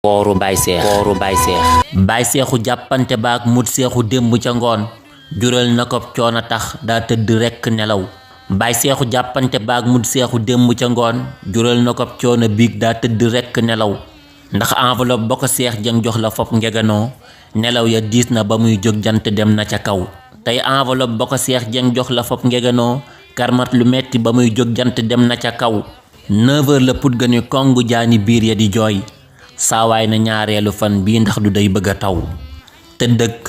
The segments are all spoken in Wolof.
kooru Baye Seexu jàppante baak mut seexu démb ca ngoon jural na ko coono tax daa tëdd rekk nelaw Baye Seexu jàppante baak mut seexu démb ca ngoon jural na ko coono biig daa tëdd rekk nelaw ndax enveloppe ba ko Seex Jeng jox la fop ngeganoo nelaw ya diis na ba muy jóg jant dem na ca kaw tey enveloppe ba ko Seex Jeng jox la fop ngeganoo karmat lu metti ba muy jóg jant dem na ca kaw 9h la put ga ni kongu jaani biir ya di jooy saawaay na ñaareelu fan bii ndax du day bëgg a taw tëddëk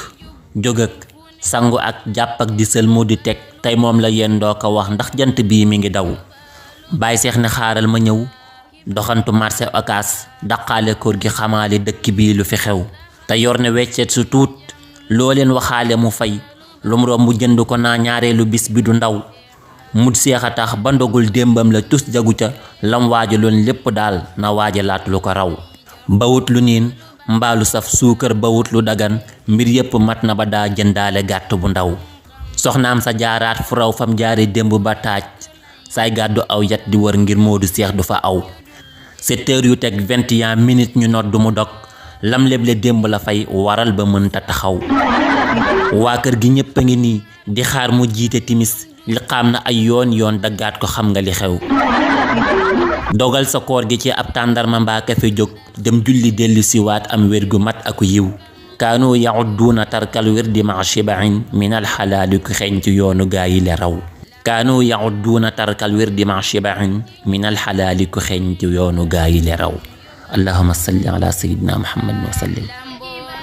jóg ak sangu ak jàpp ak di sëlmu di teg tey moom la yéen doo ko wax ndax jant bii mi ngi daw Baye Seex ne xaaral ma ñëw doxantu marché Ocass daqaale kër gi xamaale dëkk bii lu fi xew te yor ne weccet su tuut loo leen waxaale mu fay lum romb jënd ko naa ñaareelu bis bi du ndaw mut seex a tax ba ndogul démbam la tus jagu ca lam waajaloon lépp daal na waajalaat lu ko raw bawut lu niin mbaalu saf suukar bawut lu dagan mbir yépp mat na ba daa jëndaale gàtt bu ndaw soxnaam sa jaaraat fu raw fam jaare démb ba taaj saay gàddu aw yat di wër ngir Moodu Seex du fa aw 7h yu teg 21 minutes ñu nodd mu dog lam leble démb la fay waral ba mënta taxaw waa kër gi ñépp a ngi nii di xaar mu jiite timis li xam na ay yoon daggaat ko xam nga li xew dogal sa koor gi ci ab tàndarma mbaa kafe jóg dem julli dellu siwaat am wér gu mat aku yiw kaanu yaxudduuna tarkal wirdi ma shibain min alxalaali ku xeeñ ci yoonu gaa yi le raw kaanu yaxudduuna tarkal wirdi ma shibain min alxalaali ku xeeñ ci yoonu gaa yi le raw allahumma salli ala sayyidina muhammad wa sallim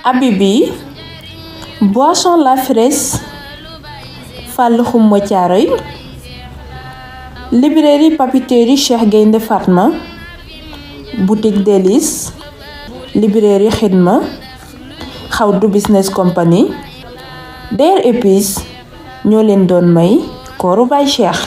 Habibi boisson la fraise Fallou Xuma Thiaroye librairie papeterie Cheikh Gaynde Fatma boutique Délices librairie Xidma Xawdu business company Der Épices ñoo leen doon may kooru Baye Cheikh